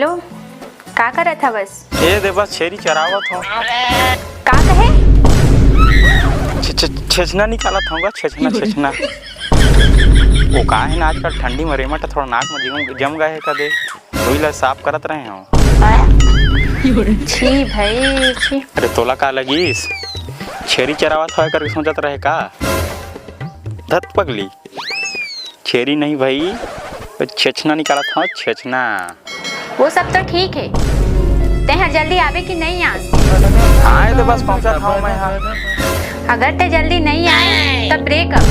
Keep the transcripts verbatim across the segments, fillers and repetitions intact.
Hello, का करत हवस? ए दे बस छेरी चरावत हंव। का कहे? छे-, छे-, छेछना निकालत हंव गा, छेछना, छेछना। वो का हे ना, आजकल ठंडी म रेमट थोड़ा नाक म जम, जम गए हे कदे, वही ला साफ करत रहे हंव। छी भाई, छी। अरे तोला का लगिस? छेरी चरावत हवय करके सोचत रहे का? धत पगली। छेरी नहीं भाई, छेछना निकालत हंव, छेछना। वो सब तो ठीक हे, तैं ह जल्दी आबे कि नहीं आस? हाँ, ए दे बस पहुंचत हंव मैं हा। अगर तैं जल्दी नहीं आए, तब ब्रेकअप।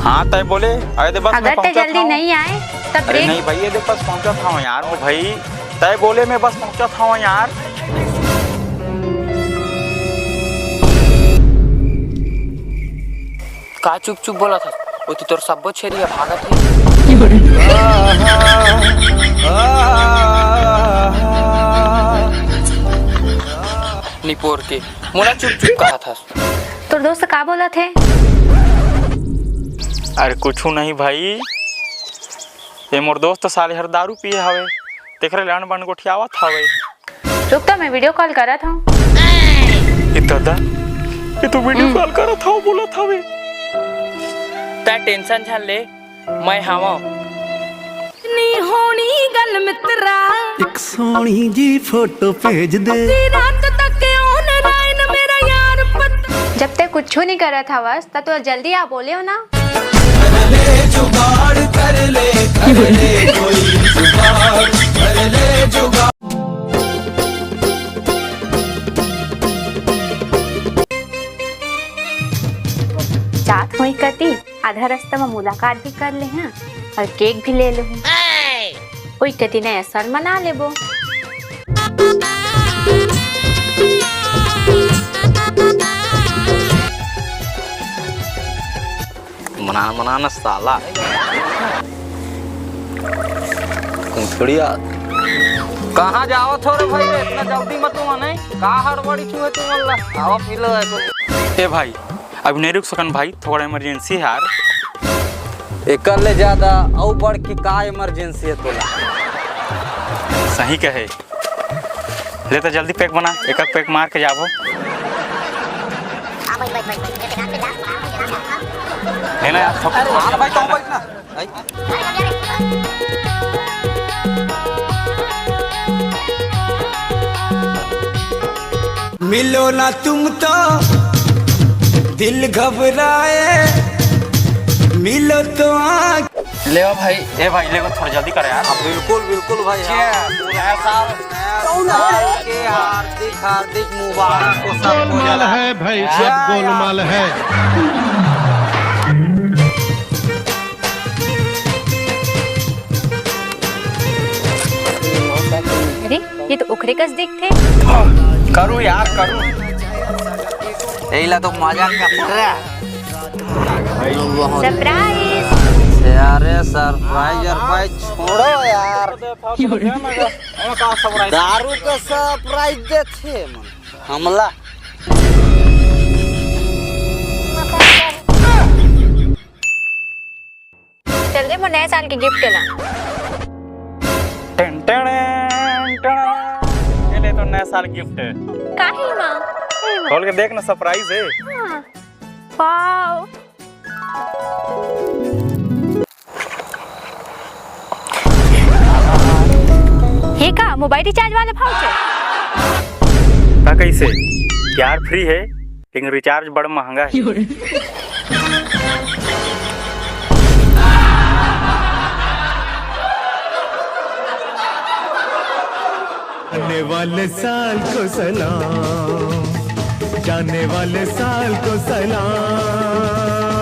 हाँ, तैं बोले, ए दे बस अगर तैं जल्दी नहीं आए, तब अरे ब्रेक नहीं भाई, ए दे बस पहुंचत हंव यार, ओ भाई, तैं बोले मैं बस पहुंचत हंव यार। का चुप चुप बोलत हस? ओती तोर सब्बो छेरी ह भागत हे। निपोर के मोला चुप चुप कहत हस। तोर दोस्त का बोलत हे? अरे कुछू नहीं भाई, ये मोर दोस्त साले हर दारू पिए हवे, तेकरे ले अनबन गोठियावत हवे। रुक तो, मैं वीडियो कॉल करत हंव। ए दादा, ये तो वीडियो हम्म। कॉल करत हव, बोलत हवे। तैं टेंशन झन ले, मैं हवं। नी होनी गल मित्रा। एक सोहनी जी फोटो भेज दे। आधी रात तक ऑनलाइन मेरा यार पत- जब तैं कुछू नहीं करत हवस, त तो जल्दी आ बोले हो ना। जात होई कती, आधा रास्ता में मुलाकात भी कर ले हैं और केक भी ले ले हूँ। कोई कती नया साल मना लेबो। मना, मना ना साला। कुंथड़िया। कहाँ जावत हो रे भाई रे? इतना जल्दी मत तुम नहीं। का हड़बड़ी छुए तुमन ला? आवा पी लो एको। ए भाई, अभी नहीं रुक सकन भाई, थोड़ा इमरजेंसी है यार। एकर ले ज्यादा अउ बढ़ के का इमरजेंसी है तोला? सही कहे। ले तो जल्दी पैक बना, एक पैक मार के जाबो। है ना यार, थक- हाँ ना भाई, तो बैठ ना। आई। मिलो ना तुम तो दिल घबराए, मिलो तो आँख। लेवा भाई, ए भाई, लेवा, थोड़ा जल्दी कर यार। हाँ, बिल्कुल, बिल्कुल भाई, हाँ। Cheers। नया साल, नया साल के हार्दिक, हार्दिक मुबारक हो सबको। गोलमाल है भाई, सब गोलमाल है। अरे, ये तो ओकरे कस दिखथे। करू यार, करू। एला तो मजाक कर रहा। बहुत Surprise। अरे surprise, surprise छोड़ो यार। दारू का surprise देथे मन। हमला। चल दे, मोर नया साल के gift ला। टन टन टन। ये ले तो नया साल gift। काहे माँ? काहे माँ? खोल के देख ना, surprise है। हाँ। Wow। ये का mobile recharge वाला voucher? का कैसे? यार free है, लेकिन recharge बड़ महंगा है। आने वाले साल को सलाम, जाने वाले साल को सलाम।